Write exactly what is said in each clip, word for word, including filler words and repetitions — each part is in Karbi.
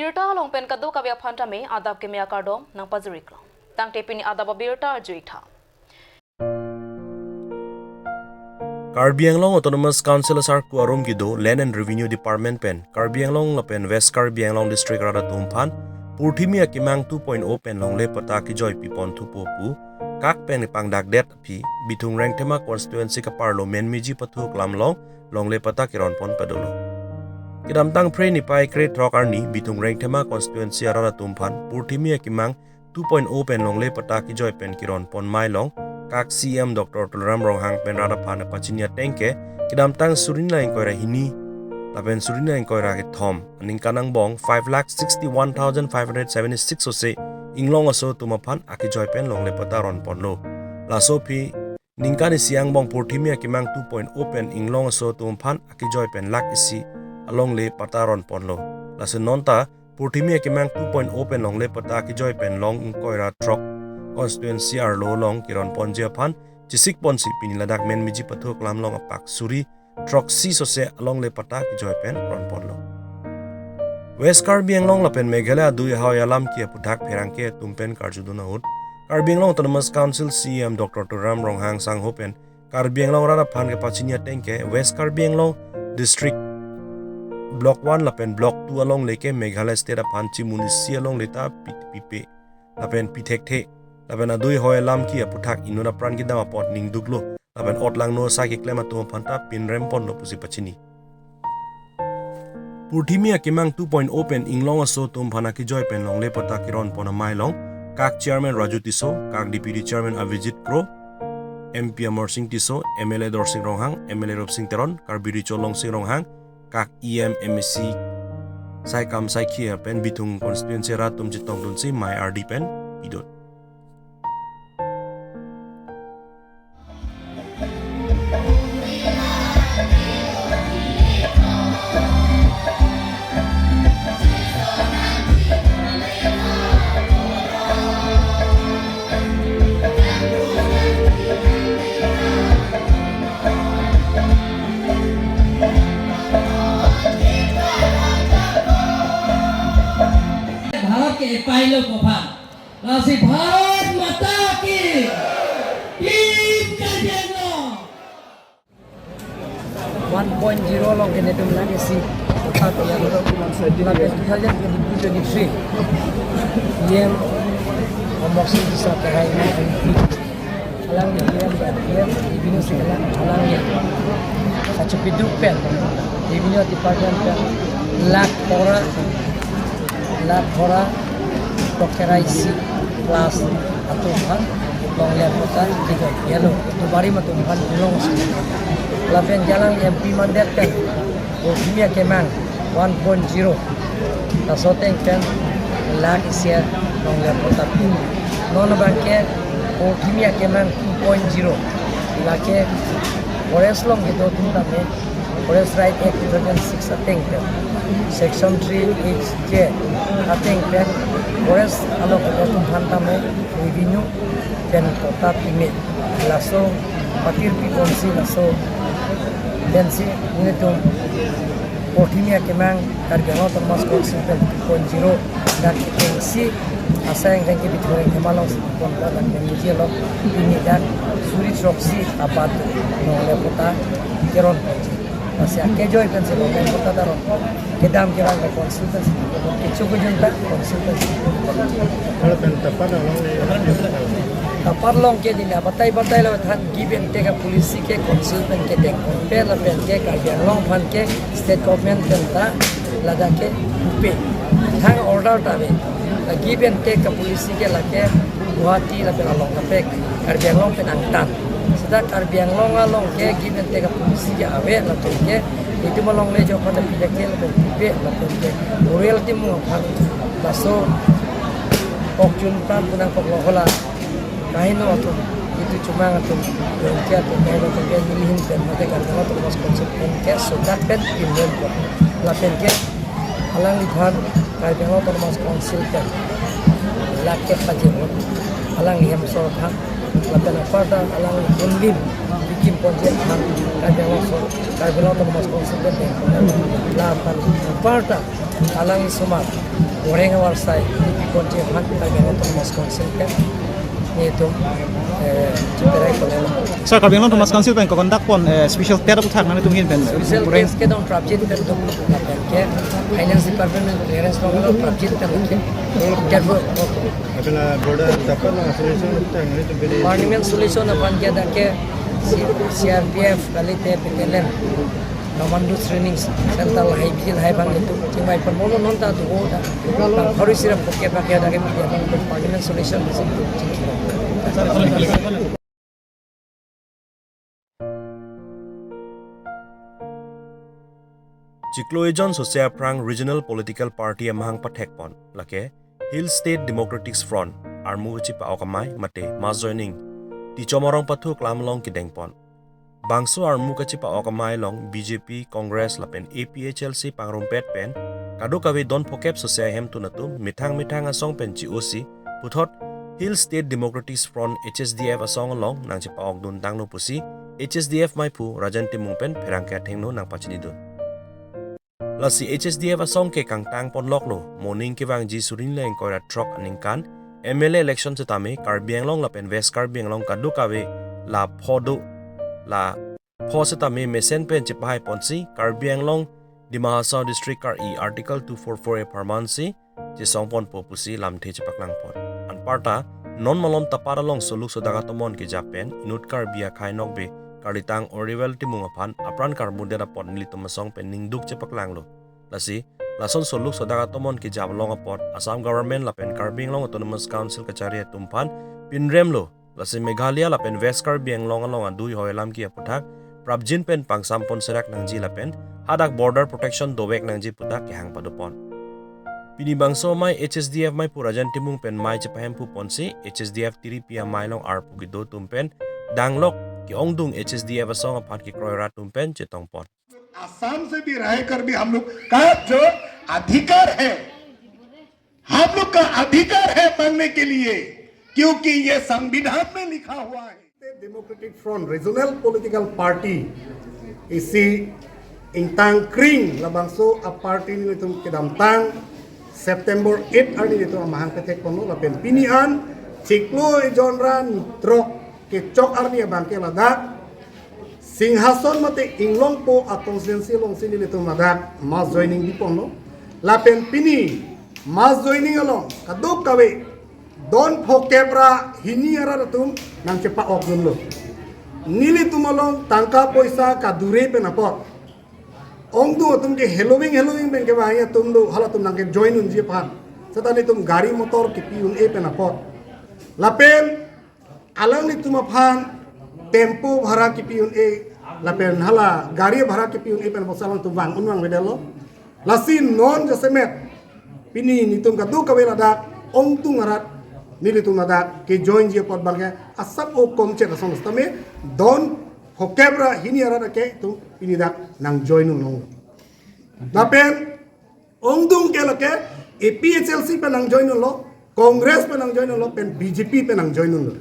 Birta along pen kadokave aphan tame adap keme akardom nangpajir-iklo. Tangte pini adap abirta arju-ik tha. Karbi Anglong Autonomous Council asarku arum kedo Land and Revenue Department pen Karbi Anglong lapen West Karbi Anglong District arat atum aphan purthimi akemang two point o pen longle patta kejoi pipon thupo pu kak pen pangdakdet aphi Bithung Rengthema constituency kaparlo Menmiji Pathu Aklam along longle patta keronpon padolo. Kedamtang Phre niphai krethrok arni Bithung Rengthema constituency arat atum aphan purthimi akemang two point o pen longle patta kejoi pen keronpon amei along kak C E M Doctor Tuliram Ronghang pen rat aphan pachini ateng ke kedamtang suri ingkoi ra hini lapen suri ingkoi ra kethom aningkan angbong five lakh sixty-one thousand five hundred seventy-six ose inglong aso atum aphan akejoi pen longle patta ronponlo. Laso aphi ningkan isi angbong purthimi akemang two point o pen inglong aso atum aphan akejoi pen lakh isi alongle patta ronponlo. Laso non ta purthimi akemang two point o pen longle patta kejoi pen long ingkoi ra throk constituency arlo along keronponji aphan chesikponsi pini ladak Menmiji Pathu Aklam along apak suri throksi ose alongle patta kejoi pen ronponlo. West Karbi Anglong lapen Meghalaya adui ahoi alam ke aphuthak pherangke atum pen karjudun ahut Karbi Anglong Autonomous Council C E M Doctor Tuliram Ronghang sangho pen Karbi Anglong rat aphan kepachini ateng ke West Karbi Anglong District Block one lapen Block two alongle ke Meghalaya State aphan chimun isi alongle ta pi- pipe lapen pithekthe lapen adui ahoi alam ke aphuthak inut apran kedam apot ningduklo lapen otlangno asai keklem atum aphan ta pinremponlo pusi pachini. Purthimi akemang two point o pen inglong aso atum aphan akejoi pen longle patta keronpon amei along kak Chairman Raju Tisso, kak Deputy Chairman Avijit Kro, M P Amarsing Tisso, M L A Dorsing Ronghang, M L A Rupsing Teron, Karbi Recho Longsing Ronghang, kak E M, M A C Saikam Saikhi pen Bithung constituency arat atum chetongdunsi mei ardi pen pidun. Bharat ke epailo kopha. Lasi Bharat Mata ki. Team Karbi Anglong. One point zero along ke netum lagi si. Lapen two thousand twenty-two twenty-three. E M Amarsing Tisso kehai na M P. Alangli E M, E M, revenue si alang, alangli kachepiduk pen, revenue department pen, lakh pharo, lakh pharo, throk kre ra isi plus atum aphan longle patta kejoi yalo, itu bari atum aphan long si. Lapen jalang M P mandet pen, purthimi akemang, one point zero. Laso ateng pen lakh isi alongle patta pi. Non abang ke purthimi akemang two point zero. Lake forest along kedo atum tame Forest Right Act two thousand six ateng pen, Section three H J ateng pen forest along kedo atum aphan tame revenue pen patta pime. Laso patir piponsi laso pensi netum purthimi akemang Karbi Anglong Autonomous Council pen two point zero dak kengsi asai angkang ke Bithung Rengthema along si pon dak Menmiji along pini dak suri throksi abat longle patta keronponji. Lasi akejoi pensi longle patta ta ron. Kedam kerang ke consultancy, kecho kejun ta consultancy. Kalau pen tepat along le, tepat along ke dini, batai batai lo than give and take a policy ke consultant kedeng. Pen lapen ke Karbi Anglong aphan ke state government pen ta ladak ke upe. Thang order ta ave. La give and take a policy ke lake Guwahati lapen along kaprek Karbi Anglong pen angtan. Seta Karbi Anglong along ke give and take a policy ke ave lapen ke itum alongle jo pada pida ke lapen pipe lapen ke Oriel tim aphan laso kok chun pran punang kok lo hola kaheno atum, itum chomang atum, Jaiñtia atum, kaheno atum ke nelihin pen mate Karbi Anglong Autonomous Council pen ke sodak pen pinrem ko lapen ke alangliphan Karbi Anglong Autonomous Council pen lake pajirlo, alangli hem asor aphan Lapen aparta alang unlim bikim ponji aphan Karbi Anglong Sor-, Karbi Anglong Autonomous Council pen deng. Lapen aparta alang isomar goreng awar sai bikim ponji aphan Karbi Anglong Autonomous Council pen nelitum, eh, chiperai kolen. Sir, Karbi Anglong Autonomous Council pen ko conduct pon, eh, special tet aputhak nelitum ahin pen, eh, special goreng. Case ke dong Prabjit pen dong, lapen ke Finance Department clearance dong, Prabjit pen ke. Careful. Apela border dapat na solution tang nelitum pede. Permanent solution aphan ke dak ke C-, C R P F kalite P T L M Commando Training Center lahai bijil hai bang itu. Chingvai pon mono non ta tu ta. Bang khori sirap poke pakai dak ke permanent solution bisa. Chiklo ejon sose aphrang regional political party amahang pathekpon, lake Hill State Democratic Front, armu kachipa-ok amei mate mass joining, Tichom arong pathu klam along kedengpon. Bangso armu kachipa-ok amei along B J P, Congress lapen A P H L C pangrumpet pen kadokave don phokep sose ahemtun atum methang methang asong pen chi-osi puthot Hill State Democratic Front, H S D F asong along nangchipa-ok dun tangno pusi H S D F meiphu Rajan Timung pen pherangke athengno nangpachinidun. Lasi H S D F asong ke kangtang ponloklo, moning kevangji suri ni ingkoi ra throk aningkan M L A election setame Karbi Anglong lapen West Karbi Anglong kadokave la pho do, la pho setame mesen pen chepahai ponsi Karbi Anglong Dima Hasao District kar-i Article two four four A pharmansi chesong ponpo pusi lamthe chepaklang pon. Anparta non malom tapat along soluk sodak atomon kejap pen inut Karbi akhai nokbe karlitang Oriwel Timung aphan apran karmudet apot nelitum asong pen ningduk chepaklanglo. Lasi lason soluk sodak atomon kejap along apot Assam Government lapen Karbi Anglong Autonomous Council kachari atum aphan pinremlo. Lasi Meghalaya lapen West Karbi Anglong along adui hoi alam ke aputhak prapjin pen pangsam pon serak nangji lapen hadak border protection dovek nangji puthak kehang padopon. Pini bangso amei H S D F meiphu Rajan Timung pen mei chepahemphu ponsi H S D F tiripi amei along arpu kedo atum pen danglok ke-ongdung H S D F asong aphan kekroi rat atum pen chetongpon. Assam से भी रह कर भी हम लोग का जो अधिकार है, हम लोग का अधिकार है मांगने के लिए, क्योंकि ये संविधान में लिखा हुआ है। Democratic Front Regional Political Party isi ingtang kring labangso a-party nelitum kedamtang September eight arni nelitum amahang pathekponlo lapen pini an chiklo ejon ra throk kechok arni abang ke ladak Singhason mate Inglongpo a-constituency alongsi nelitum ladak mass joining biponlo. Lapen pini mass joining along kadokave don phokep ra hini arat atum nangchepa-ok dunlo. Nelitum along tangka poisa kadure pen apot ongdung atum ke heloving heloving pen kevang atum do, halatum nangkejoin unji aphan. Seta nelitum gari motor kepi un-e pen apot. Lapen alanglitum aphan tempo bhara kepi un-e, lapen hala gari bhara kepi un-e pen apotsi alangtum vang un vangvedetlo. Lasi non jasemet pini nelitum kadokave ladak ongdung arat nelitum ladak kejoinji apot abang ke asap o komchet ason setame don phokep ra hini arat ke itum pini dak nangjoin unlo. Lapen ongdung ke lake A P H L C pen nangjoin unlo, Congress pen nangjoin unlo, pen B J P pen nangjoin unlo.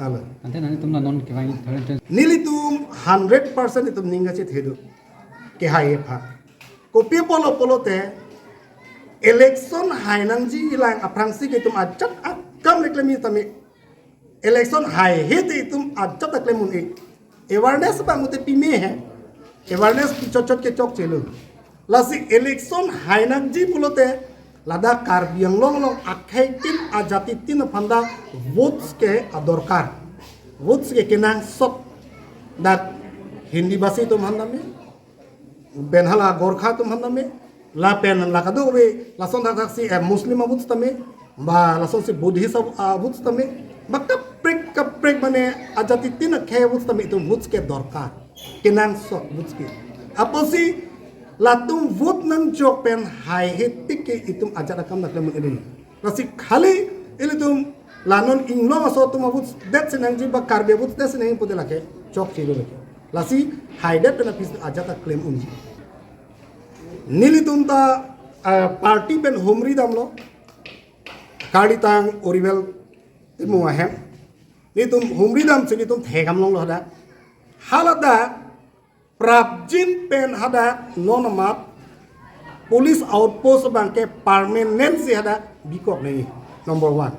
Alo. Ante nangtum la non kevang third entrance. Nelitum hundred percent itum ning kachethedun. Kehai aphan. Kopi pulo pulote election hai nangji lang aphrangsi ke itum ajat akam le klem tame. Election haihe te itum ajat ta klem un-e. Awareness abang mute pime he. Awareness pi chotchot kechokchelo. Lasi election hai nangji pulote ladak Karbi Anglong along akhei tin ajati tin aphan ta votes ke adorkar. Votes ke kenangsot. Dak Hindi basi atum aphan tame, pen hala Gorkha atum aphan tame, lapen la kadokave lason thakthaksi, eh, Muslim a-votes tame, ba lasonsi Buddhist a-, a-votes tame, ba kaprek kaprek mane ajati tin akhei a-votes tame itum votes ke dorkar. Kenangsot votes ke. Apotsi latum vote nangjok pen haihe tik ke itum ajat akam ta klem un-e. Lasi khali ilitum la non Inglong aso atum a-votes detsi nangji ba Karbi a-votes detsi nangji pute lake chokchelo lake. Lasi haidet pen aphi ajat ta klem unji. Nelitum ta, ah, party pen humri damlo. Karlitang Oriwel Timung ahem. Netum humri damsi netum thekdam longlo hadak. Haladak prapjin pen hadak non amat police outpost abangke permanent si hadak bikok nangji. Number one.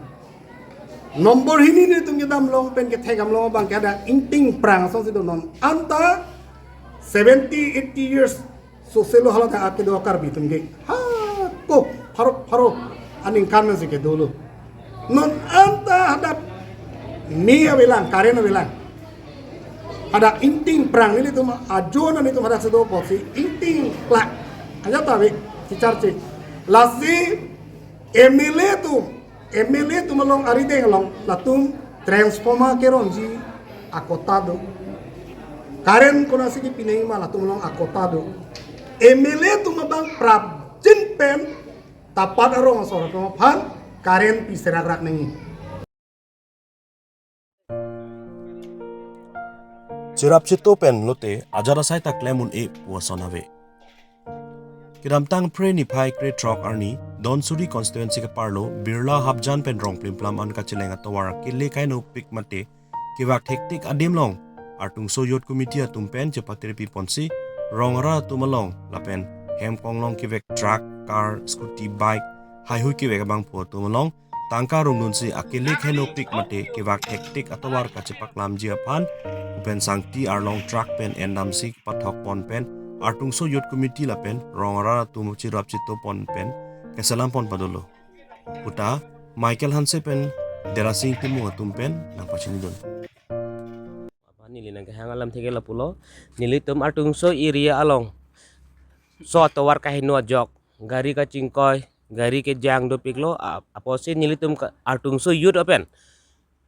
Number hini netum kedam long pen kethekdam long abangke hadak ingting prang asonsi do non anta seventy, eighty years soselo haladak akedo Karbi atum ke. Ha, ko, pharo, pharo, aningkan nangsi kedolo. Non anta hadak me avelang, current avelang. Hadak ingting prang nelitum ajo na netum hadak si do apotsi ingting klak. Aja ta ave, si charche. Lasi M L A atum, M L A atum along arideng along, latum transformer keronji akota do. Current konatsi kepi nangji ma latum along akota do. M L A atum abang prapjin pen tapat arong asor atum aphan current pi serak rak nangji. Cherap cheto pen lote ajat asai ta klem un-e pu ason ave. Kedamtang Phre niphai krethrok arni Dhansiri constituency keparlo Birla Hapjan pen Rongplimplam an kacheleng atovar kele kainopik mate kevak thektik adim along Artungso Youth Committee atum pen chepatirpi ponsi rong arat atum along lapen hem konglong kevek truck, car, scooty, bike, haihui kevek abangphu atum along tangka rongdunsi akele kainopik mate kevak thektik atovar kachepaklamji aphan Bhupensing Engti arlong truck pen endamsi pathok pon pen Artungso Youth Committee lapen rong arat atum cherap cheto pon pen keselam pon padolo. Puta Michael Hanse pen Derasing Timung atum pen nangpachinidun. Apa neli nangkehang alamthe ke lapulo, nelitum Artungso area along so atovar kaheno ajok, gari kachingkoi, gari kejang dopiklo, a-, apotsi nelitum ka-, Artungso Youth apen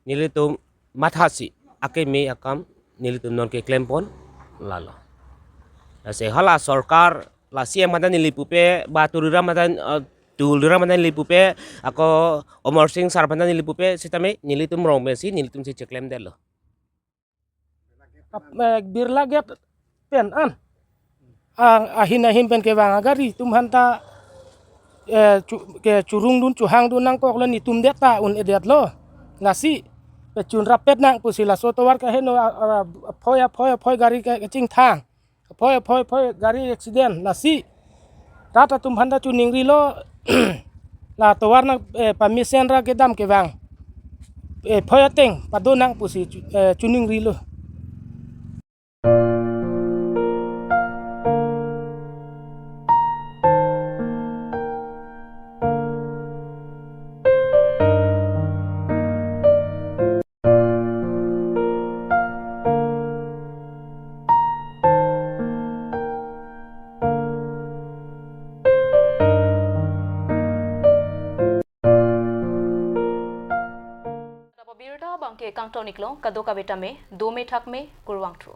nelitum mathasi akeme akam nelitum non keklem pon lalo. Lasi hala sorkar, la C M mata neli pupe, ba Tuliram mata, eh, Tuliram mata neli pupe, ako Amarsing sir mata neli pupe, sitame nelitum rong pensi nelitum si cheklemdetlo. Ap-, eh, Birla Gate pen an. Ang ahin ahin pen kevang agari atum aphanta, eh, chu-, kechurungdun chuhangdun nangkoklo, netum det ta un-edetlo. Lasi pechun rapet nang pusi laso tovar kaheno a, a, aphoi aphoi aphoi gari ke, kechingthang. Aphoi aphoi aphoi gari accident. Lasi rat atum aphanta choningrilo. La tovar nang, eh, pamesen ra kedam kevang, eh, phoi ateng pado nang pusi chu-, eh, choningrilo. Birta abangke kangton-iklo, kadokave tame dome thakme, kurvangthu.